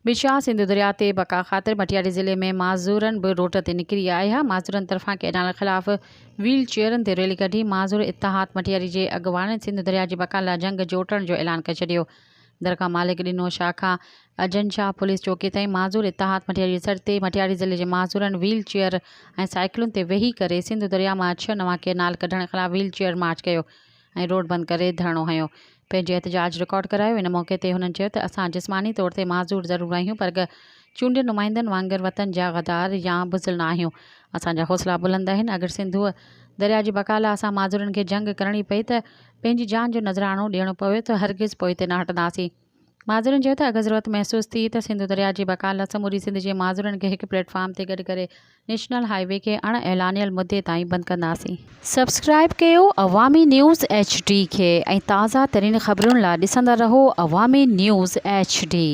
بشاهه سنڌو درياء تي بقا خاطر مٽياري ضلعي ۾ معذورن به روڊ تي نڪري آيا، معذورن طرفان ڪئنال خلاف ويل چيئرن تي ريلي ڪڍي معذور اتحاد مٽياري جي اڳواڻن سنڌو درياء جي بقا لاء جنگ جوٽڻ جو اعلان ڪري ڇڏيو، درگاهه مالڪ ڏنو شاهه کان اجن شاهه پوليس چوڪي تائين معذور اتحاد مٽياري جي سڏ تي مٽياري ضلعي جي معذورن ويل چيئر ۽ سائيڪلن تي ويهي ڪري سنڌو درياء مان ڇهه نوان ڪئنال ڪڍڻ خلاف ويل چيئر مارچ ڪيو ۽ روڊ بند ڪري ڌرڻو هنيو پنهنجو احتجاج رڪارڊ ڪرايو ان موقعي تي هنن چيو ته اسان جسماني طور تي معذور ضرور آهيون پر چونڊيل نمائندن وانگر وطن جا غدار يا بزدل نه آهيون اسان جا حوصلا بلند آهن اگر سنڌوء درياء جي بقا لاء اسان معذورن کي جنگ ڪرڻي پئي ته پنهنجي جان جو نذرانو ڏيڻو پوي ته هرگز پوئتي نه هٽنداسين. معذورن چيو ته اگر ضرورت محسوس ٿي ته سنڌو درياء جي بقا لاء سموري سنڌ جي معذورن کي هڪ پليٽ فارم تي گڏ ڪري نيشنل هاء وي کي اڻ اعلانيل مدي تائين بند ڪنداسين. سبسڪرائيب ڪيو عوامي نيوز ايڇ ڊي کي ۽ تازه ترين خبرن لاء ڏسندا رهو عوامي نيوز ايڇ ڊي.